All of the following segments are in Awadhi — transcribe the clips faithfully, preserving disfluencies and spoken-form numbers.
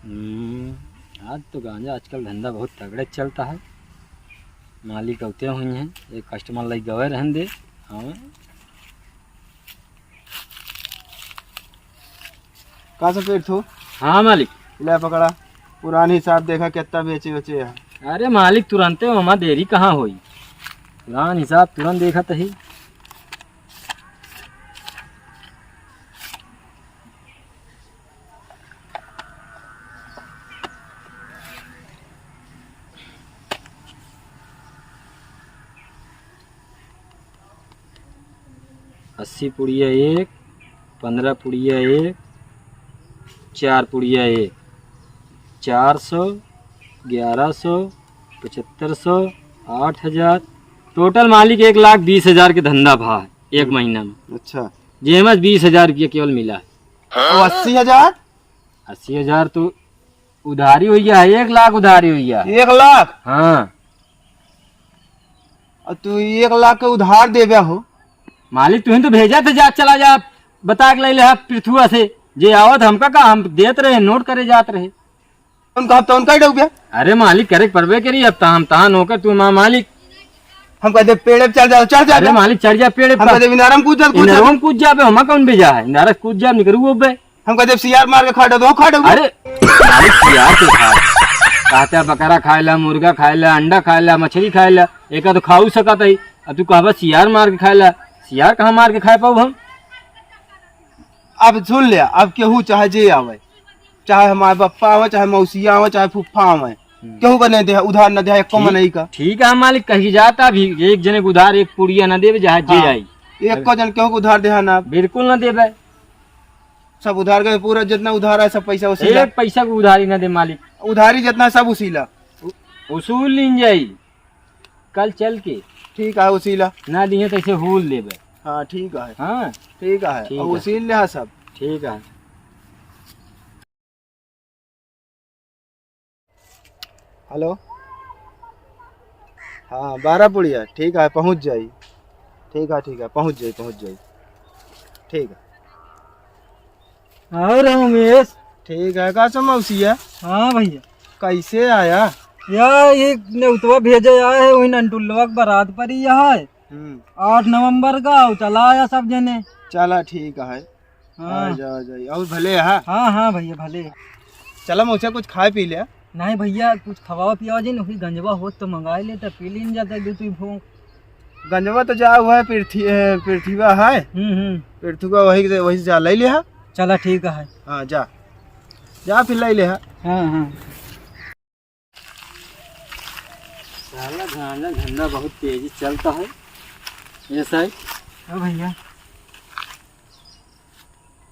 हम्म, आज तो गांजा आजकल धंधा बहुत तगड़े चलता है। मालिक अवते हुई हैं, एक customer लग गवे रहन दे। हाँ। का से पेट थो? हाँ मालिक। ले पकड़ा, पुरान हिसाब देखा कितना बेचे बेचे है। अरे मालिक, तुरंते हो, हमार देरी कहाँ होई? पुरान हिसाब तुरंत देखत ही। अस्सी पुड़िया एक, पन्द्रह पुड़िया एक, चार पुड़िया एक, चार सौ, ग्यारह सौ, पचहत्तर सौ, आठ हजार, total मालिक एक लाख बीस हजार के धंधा भा है एक हम्म। महीना में। अच्छा। जेमे बीस हजार रुपया केवल मिला है। और अस्सी हजार? अस्सी हजार तो उधारी हुई है, एक लाख उधारी हुई है। एक लाख? हाँ। और तू एक लाख के उधार देबे हो? मालिक, तू ही तो भेजा था, जा, चला जा, बता के ले ले, हाँ, पृथुआ से, जे आवत हमका का, हम देत रहे, नोट करे जात रहे। उनका हफ्ता उनका ही डूब गया। अरे मालिक, करे के परबे करी, अब तहाँ हम तहाँ नौकर, तू हमार मालिक। हम कहते पेड़े पे चढ़ जाओ, चढ़ जाओ। अरे मालिक, चढ़ जा पेड़े हम पे। कहते इनारम कूद जा, कूद जा। इनारम कूद जाबे, हमा कौन भेजा है? इनारस कूद जा, निकरू बे। हम कहते सियार मार के खा दो, खा दो। अरे मालिक, सियार के खा। कहते बकरा खाए ला, मुर्गा खाए ला, अंडा खाए ला, मछली खाए ला, एका तो खाऊ सकत है। अब तू कहबा सियार मार के खाए ला, सियार कहाँ मार के खाए पाऊ हम? अब सुन ले, अब केहू चाहे जे आवे, चाहे हमारे बप्पा आवे, चाहे मौसिया आवे, चाहे फुफ्फा आवे, हम्म। केहू का नहीं दे, उधार न दे, एको ठीक, मनई का। ठीक है मालिक, कही जाता भी एक जने के उधार एक पुड़िया न देबे, चाहे जे हाँ। आई। एको जन केहू के उधार दे ना। बिल्कुल न देबे। सब उधार गए, पूरा जितना उधार है, सब पैसा वसूल एक पैसा को उधारी न दे मालिक। उधारी जितना सब उसीला। उ-, उसूल लीन जाई। कल चल के। ठीक है, उसीला। ना दिहे तो ऐसे हूल देबे। हाँ, ठीक है। हाँ। ठीक है, ठीक और है। उसील ले सब। ठीक है। हेलो। हाँ, बारह पुड़िया, ठीक है, पहुँच जाई। ठीक है, ठीक है, पहुँच जाई, पहुँच जाई। ठीक है। और उमेश? ठीक है, का समौसिया? हाँ भैया। कैसे आया? या ये नेउतवा भेजे आए है, वही नंटुल्लवा के बारात पर ही यहाँ है। हम्म। आठ नवंबर का, और चला आया सब जने। चला ठीक है। हाँ। आ जा, आ जा। और भले है? हाँ, हाँ भैया, भले। चला मौसा कुछ खाए पी ले। नहीं भैया, कुछ खवावा पियावा जी, वही गंजवा होत तो मंगाए लेता, पी लीन जाता, दू तीन भोंग। गंजवा तो जा हुआ है, पृथ्वी, ए, पृथ्वीवा है। हम्म, हम्म। पृथ्वीवा वही से, वही से जा, ले ले हा। चला, ठीक है। हाँ, जा। जा, फिर ले ले हा। हाँ, हाँ। साला गांजा धंधा बहुत तेजी चलता है। ऐसा है? हाँ भैया।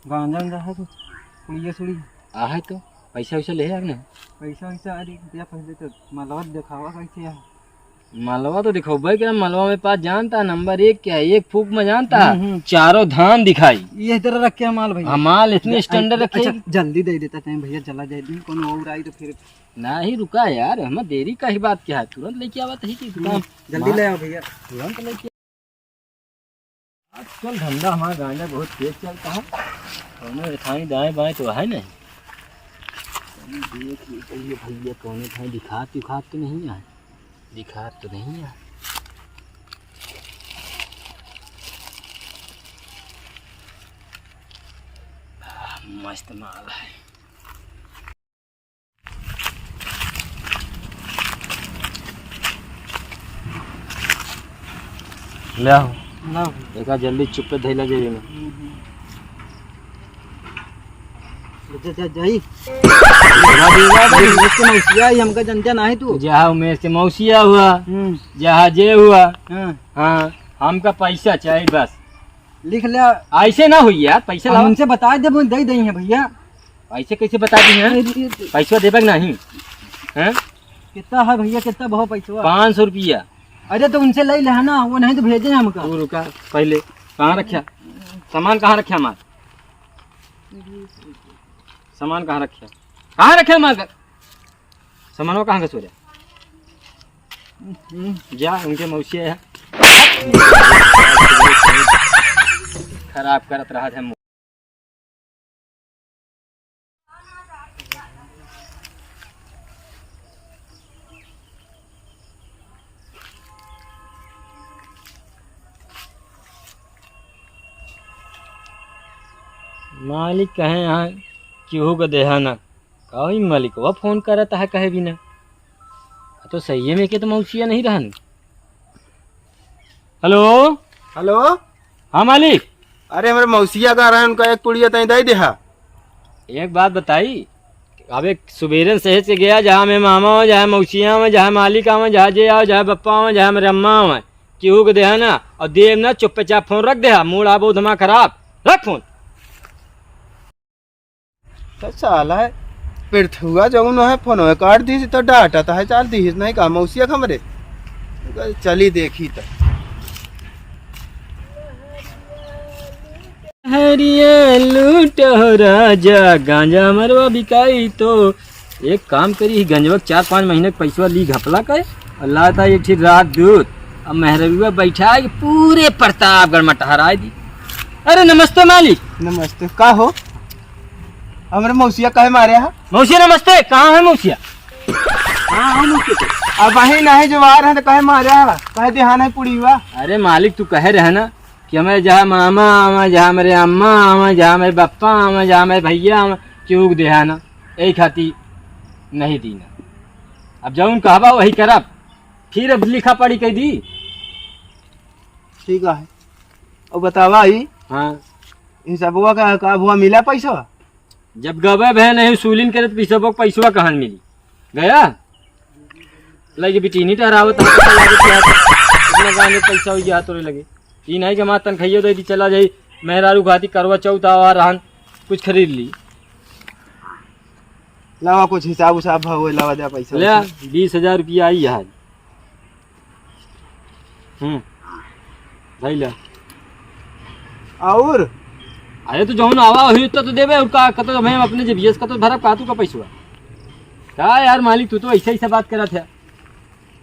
गांजा उंजा है तो पुड़िया सुड़िया। आ है तो पैसा वैसा ले है कि नहीं? पैसा वैसा, अरे रुपया पहले तो मलवा दिखावा कैसे है। मलवा तो दिखौबे के, मलवा में पास जानता है, नंबर एक क्या है, एक फूक में जानता है, हम्म, हम्म। चारों धाम दिखाई। ये तरह रखे हैं माल भैया। हाँ, माल इतने ज-, standard अच्छा, रखे हैं। जल्दी दे देता टाइम भैया, चला जाए दिन, कौन और आई तो फिर। नहीं, रुका यार, हम देरी का ही बात क्या है, तुरंत लेके आवा तो ही कि हम्म, दुकान जल्दी माल ले आओ भैया। तुरंत लेके आजकल धंधा हमारा गांजा बहुत तेज चलता है। कौनो एठाई दाएं बाएं तो है नहीं। कौनो देख ली कहिए भैया, कौनो एठाई दिखात उखात तो नहीं है? दिखात तो नहीं है। आह, मस्त माल है। ले आओ। लाओ। एका जल्दी चुप्पे धइला जेबी में। हम्म, हम्म। जा, जा, जाई। जा, जा, जा, जा। उमेश के मौसिया ही हमका जनता नाही तू। जहाँ उमेश के मौसिया हुआ, हम्म। जहाँ जे हुआ। हाँ। हाँ, हमका पैसा चाहिए बस। लिख ले। ऐसे ना हुई यार, पैसा हम लाओ। उनसे बता दे, वो दे देंगे भैया। ऐसे कैसे बता दी हैं? अरे, ये तो पैसवा देबे कि नहीं? हैं? कितना है भैया, कितना भाव पैसवा? पाँच सौ रुपया। अरे तो उनसे ले लेना, वो नहीं तो भेजे हमका। तू रुका, पहले कहाँ रखा? सामान कहाँ रखा हमार? सामान कहाँ रखा? कहाँ रखा हमार? सामानवा कहाँ का चोरा? जा, उनके मौसी है। खराब करत रहा है। मालिक कहे यहाँ केहू का देहा ना। का होई, मालिकवा फोन करत है कहे बिना। आ तो सही में के तो मौसिया नहीं रहन। हेलो। हेलो। हाँ मालिक। अरे, हमरे मौसिया का रहन, उनका एक पुड़िया तई दे देहा। एक बात बताई, अब एक सुबेरन सहेज के गया, जहाँ में मामा हो, जहाँ मौसिया हो, जहाँ मालिक आवे, जहाँ जे आओ, जहाँ बप्पा आवे, जहाँ मेरे अम्मा आवे, केहू के देहा ना, और देव ना, चुप्पे चाप फोन रख देहा, मूड आ बहुत हमार खराब, रख फोन। तो साला है, पृथुआ जौन है, फोनवे काट दीस, तो डाटा तो है, चाल दीस नहीं का, मौसिया हमरे। चली देखी तो। हरिया लूटो राजा, गांजा मरवा बिकाई तो। एक काम करी, गंजवा के चार पाँच महीने के पैसवा ली घपला के, और लाता एक ठी रात दूत, अब मेहररुआ बैठा के पूरे प्रतापगढ़ में टहराए दी। अरे नमस्ते मालिक। नमस्ते, का हो? हमरे मौसिया कहे मारे हा? मौसिया नमस्ते, कहाँ है मौसिया? हाँ, हम उसके तो। अब वही नहीं जो आ रहे हैं तो कहे मारा, कहे देहान है पुड़ीवा। अरे मालिक, तू कहे रहे ना कि हमें जहाँ मामा आवे, जहाँ मेरे अम्मा आवे, जहाँ मेरे बप्पा आवे, जहाँ मेरे भैया आवे, चूक देहाना, यही खाती नहीं दीना। अब जौन कहबा वही करब, फिर अब लिखा पढ़ी कह दी। ठीक है, अब बतावा ही। हाँ। हिसाबवा का, का हुआ, मिला पैसा? जब गबे भे नहीं सूलिन करे तो पिसबो के पैसवा कहाँ मिली? गया? लगे बिटीनी टहरावत है, पैसा लागत है, इतना गाने पैसा हो गया तोरे लगे। ई नहीं कि हमार तनखइयो दे दी, चला जाई, मेहरारू खाती करवा चौथ आवा रहन, कुछ खरीद ली। लावा कुछ हिसाब उसाब भवे, लावा दे पैसा ले, वैसा। बीस हजार रुपया आई है। हम्म, धइला। और? अरे तो जौन आवा हुई तो, तो देबे, और का, कतो मैं अपने जेबियस का तो भरब का तू का पैसवा? का यार मालिक, तू तो ऐसा, ऐसा बात करत है।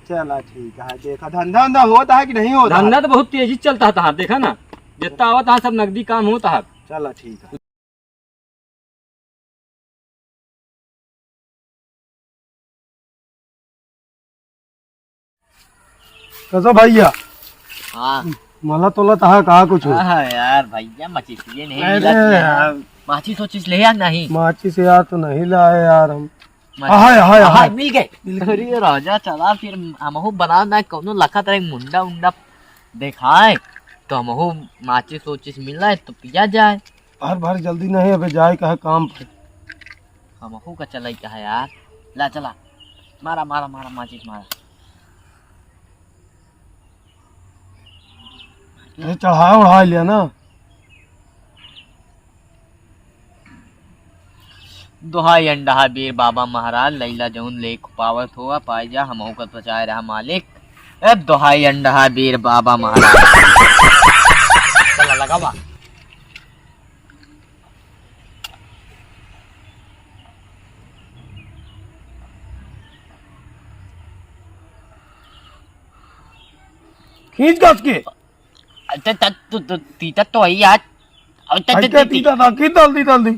चला ठीक है, देखा धंधा वंधा होता है कि नहीं होता है? धंधा तो बहुत तेजी से चलता है तहार, देखा ना, जितना आवत है सब नगदी काम होता है। चला ठीक है। कसो भैया? हाँ। मला तोला तहा कहा कुछ हो? हाँ यार भैया, माचिस ये नहीं अरे मिला थी। यार। माचिस ओचिस ले आ नहीं? माचिस यार तो नहीं लाए यार हम। माचिस। हाय, हाय, हाय, हाय। मिल गए। मिल गए। अरे राजा, चला फिर हमहू बना ना कौनो लखा तरह मुंडा उंडा देखाए, तो हमहू माचिस ओचिस मिला है तो पिया जाए। भर भर जल्दी नहीं, अबे जाए का है काम पे। हमहू का चलाई का है यार। ला चला। मारा, मारा, मारा, माचिस मारा। ये चढ़ा उढ़ा लिया ना। दोहाई अंडहा बीर बाबा महाराज, लैला जौन लेख पावत हुआ, पाई जा, हमहू का बचाए रहा मालिक। ए, दोहाई अंडहा बीर बाबा महाराज। चला, लगावा। खींच गस के। अच्छा, त-, तू, तू, तीता तो है यार। अब त-, त-, ऐसे त-, तीता था, खींच डाल दी, डाल दी।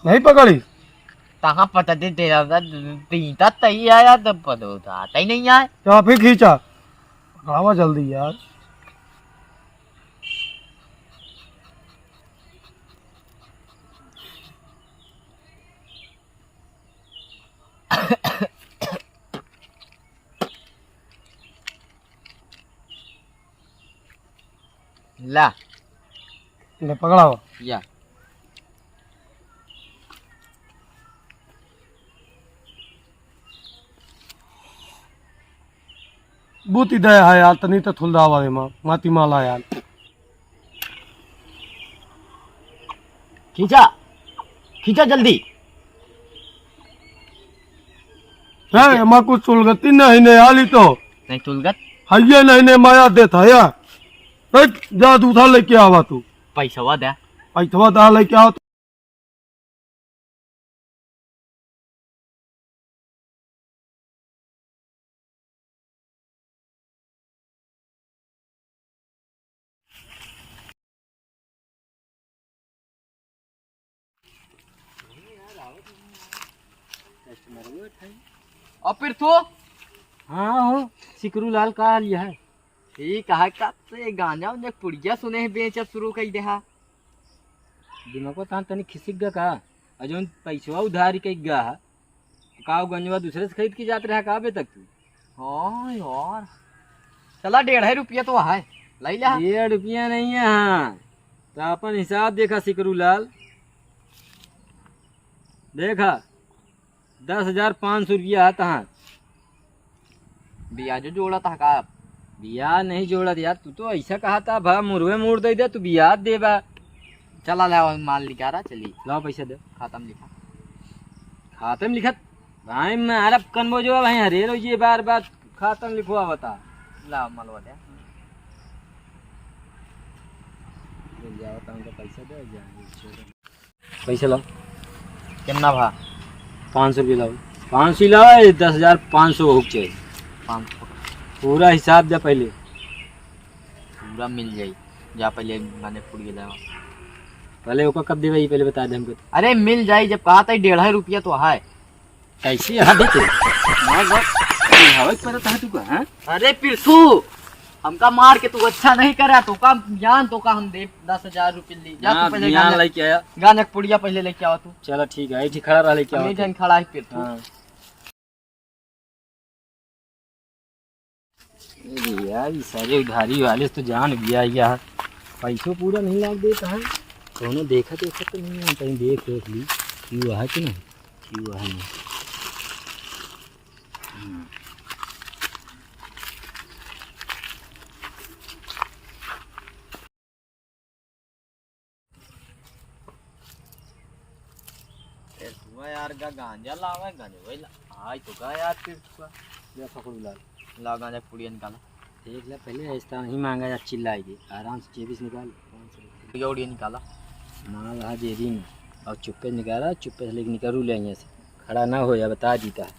नहीं पकड़ी। कहाँ पता दे तेरा, तीता तई आया तो पता आता ही नहीं आया। तो फिर खींचा, पकड़ावा जल्दी यार। ला। ले पकड़ाओ। या। बूती दया है यार, तनी तो थुलदावा रे माँ, माती माला यार। खींचा, खींचा जल्दी। है, एमा कुछ सुलगती नहीं, नहीं आली तो। नहीं सुलगत? हइये नहीं, नहीं माया देत है या। हट, जा दूसरा लेके आवा तू। पैसवा दे। पैसवा दा लेके आवा तू। और फिर तू हाँ हो, सिकरू लाल, का हाल है? ठीक है, कब से गांजा उंजा पुड़िया सुने है, बेचब शुरू कई देहा। दिमागो तान तनी खिसिक गा का? और जौन पैसवा उधारी कई गा है, का वो गंजवा दूसरे से खरीद के जात रहा का अबे तक तू? हाँ यार, चला, डेढ़ रुपया तो है, लई ला। डेढ़ रुपया नहीं है, हाँ, तो अपन हिसाब देखा सिकरू लाल, देखा, दस हजार पाँच सौ रुपया आता है। ब्याजो जोड़त ह का? ब्याज नहीं जोड़त यार, तू तो ऐसा कहा था, भा मुरवे मोड़ दे दे, तू ब्याज देबा। चला लावा, माल निकारा, चली। लावा पैसा दे। खाता में लिखा। खाता में लिखत? भाई मैं अरब कनबो जो भाई, हरे रोज ये बार बार खाता में लिखवा बता। लावा मालवा दे। ले जाओ तो हमको पैसा दे, जाएंगे। पैसा लाओ। कितना भा? पाँच सौ रुपया लाओ। पाँच सौ ही लाओ, ये दस हजार पाँच सौ होके चाहिए। पाँच सौ। पूरा हिसाब दे पहले। पूरा मिल जाई। जा पहले गांजा पुड़िया लावा। पहले ओका कब देबे, ये पहले बता दे हमको। अरे मिल जाई, जब कहा था डेढ़ रुपया तो है। कैसे यहाँ देते? मार, मार। अरे हवा के परत है तू का, हाँ? अरे पिरसू, हमका मार के तू अच्छा नहीं करा, तोका जान, तोका हम दे दस हजार रुपये ली। जा तू हाँ, पहले बयान गांजा, लेके आया। गांजा के पुड़िया पहले लेके आवा तू। चलो ठीक है, ऐठी खड़ा रह, लेके हम आवा नहीं तू। जान खड़ा है पिरसू। हाँ। अरे यार, ये सारे उधारी वाले से तो जान गया यार, पैसों पूरा नहीं लाग देता है। कौनो देखा देखा तो नहीं है, कहीं देख देख ली, क्यों है कि नहीं, क्यों है नहीं। हम्म। ए, हुआ यार, गा-, गांजा लावे, गांजा वही ला-, आई तो गा यार, फिर हुआ। ले पकड़ ला। ला, गांजा पुड़िया निकाला। देख ले, पहले ऐसा नहीं मांगा यार, चिल्लाई दे। आराम से जेबी से निकाल। पुड़िया उड़िया निकाला। माल रहा जेबी में, और चुप्पे निकाला, चुप्पे से लेके निकलू ले यहाँ से। खड़ा ना हो या बता दीता है।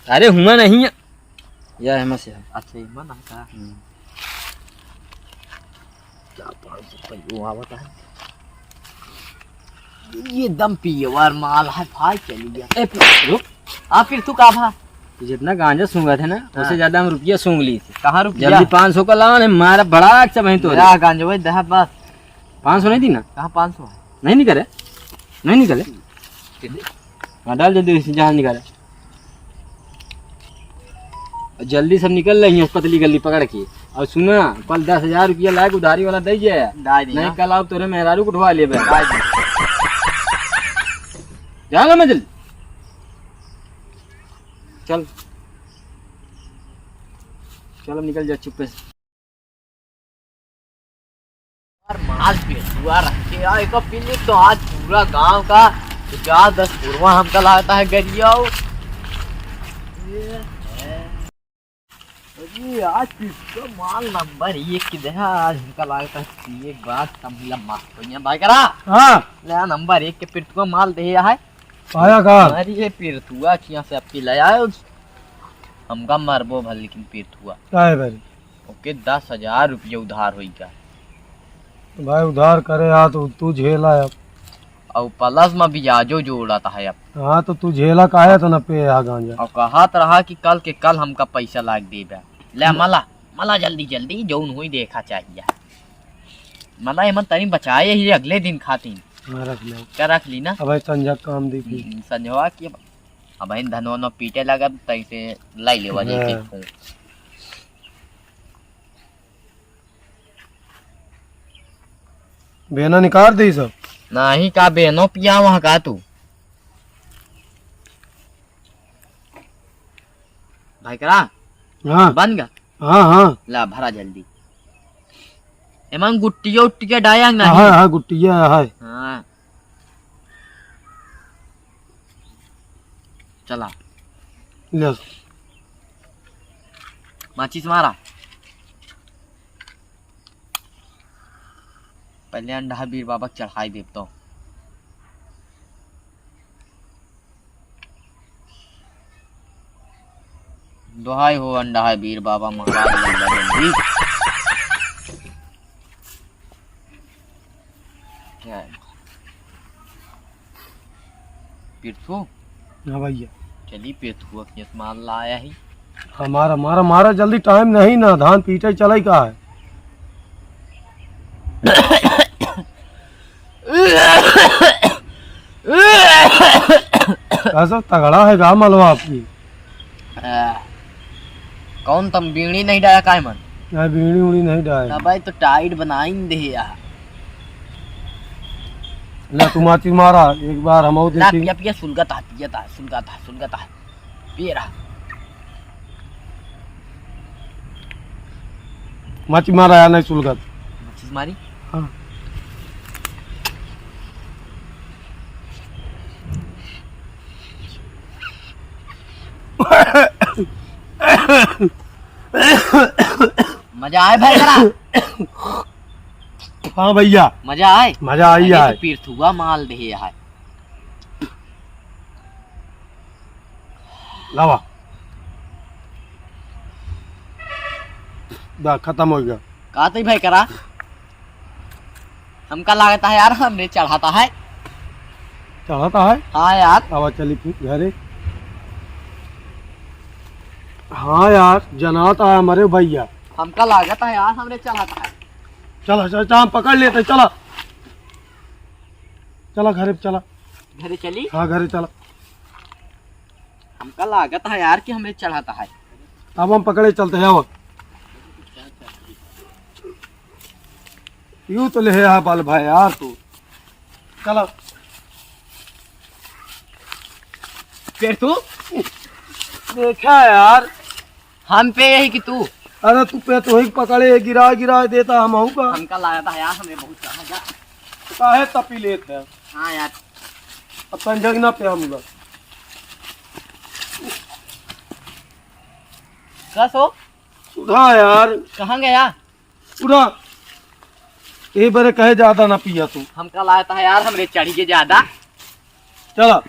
अरे हुआ नहीं है। या है मसे है। अच्छा, ये मन है का? हम्म। क्या पाँच सौ रुपये वो आवता है? ये दम पियवर माल है भाई, चली गया। ए, रुक। हाँ, फिर तू का भा? तू जितना गांजा सूंघा थे ना, हाँ। उससे ज्यादा हम रुपया सूंघ ली थी। कहाँ रुपया? जल्दी पाँच सौ का लाओ, नहीं मारा बड़ा अच्छा वहीं तो। मेरा गांजा वही दहा बस। पाँच सौ नहीं दी ना? कहाँ पाँच सौ है? नहीं निकले, नहीं निकले। हाँ, डाल जल्दी, इसे जहाँ निकाले। और जल्दी सब निकल रही है पतली गली पकड़ के। और सुना, कल दस हजार रुपया लायक उधारी वाला दे जाए। डाल दी नहीं, ना। कल आप तोरे मेहरारू को उठवा लेबे। डाल दी। जा ना मैं जल्दी। चल। चल, अब निकल जा चुप्पे से। यार, माल पेटुआ रख के यार, एक पीली तो आज पूरा गांव का पचास दस पुरवा हमका लागता है गरिया। ये है। अरे, आज तो माल नंबर एक के देहा, आज हमका लागता है कि एक बात कम हिला माफ करिया भाई करा। हाँ। ले, नंबर एक के पिरतुआ माल दे है। आया का? अरे, ये पिरतुआ किया से आपकी ले आयो। हमका मरबो भल, लेकिन पिरतुआ। काहे भाई? ओके दस हजार रुपया उधार होई का? भाई, उधार करे आ तो तू झेला अब। और प्लस में ब्याजो जोड़त है अब। हाँ, तो तू झेला काहे तो न पे आ गांजा? और कहत रहा कि कल के कल हमका पैसा लाग देबे। ले मला, मला जल्दी जल्दी, जौन होई देखा चाहिए। मला एमन तनी बचाए ही अगले दिन खातिर। हाँ, रख ले। क्या रख ली ना? अब भाई संझा काम दी थी। हम्म, संझवा की अब, अब इन धनवा न पीटे लगा, तैसे लाई लेवा जाए हाँ। के। बेना निकाल दे सब। नाही का बेनो पिया वहाँ का तू? भाई करा? हाँ। बन गा? हाँ, हाँ। ला, भरा जल्दी। एमन गुट्टिया उट्टिया डाया नहीं? हाँ, हाँ, गुट्टिया है। हाँ। चला। ले। माचिस मारा। पहले अंडा बीर बाबा के चढ़ाई देब तो। दोहाई हो अंडा है बीर बाबा महाराज, ले जा जल्दी। क्या है? पिरथू? हाँ भैया। चली पिरथुआ के माल लाया ही। हमारा, मारा, मारा जल्दी, टाइम नहीं ना, धान पीटे चले का है। कैसा तगड़ा है गा मलवा आपकी। आ, कौन तम बीड़ी नहीं डाया काय मन? नहीं, बीड़ी उड़ी नहीं डाया। तब भाई तो टाइट बनाई दे यार। ले तू माची मारा, एक बार हम और ना, देखी। पिया, पिया, सुलगत आ, पिया था, सुलगत आ, सुलगत आ। पिए रहा। माची मारा या नहीं सुलगत? माचिस मारी? हाँ। मजा आए भाई करा? हाँ भैया। मजा आए? मजा आई अरे तो आए। पीरथुआ माल दे है। लावा। दा, खत्म हो गया। का तई भाई करा? हमका लागत है यार, हमरे चढ़ाता है। चढ़ाता है? हाँ यार। आवा चली फिर घरे। हाँ यार, जनाता है हमारे भैया। हमका लागत है यार, हमरे चढ़ाता है। चला, चला, चला, हम पकड़ लेते, चला। चला घरे, चला। घरे चली? हाँ, घरे चला। हमका लागत है यार कि हमरे चढ़ाता है। अब हम पकड़े चलते हैं, आओ। यूं तो ले है बाल भाई यार तू। चला। फिर तू? देखा यार। हम पे यही कि तू? अरे तू पे तो ही पकड़े, गिरा गिरा देता हम हूँ का। हमका लागत है यार, हमरे बहुत कहा जा। काहे तपी लेत है? हाँ यार। अब तन जगना पे हम लोग। कस हो? सुधा यार। कहाँ गया? पूरा यही बरे कहे ज्यादा ना पिया तू। हमका लागत है यार, हमरे चढ़ी के ज्यादा। चला।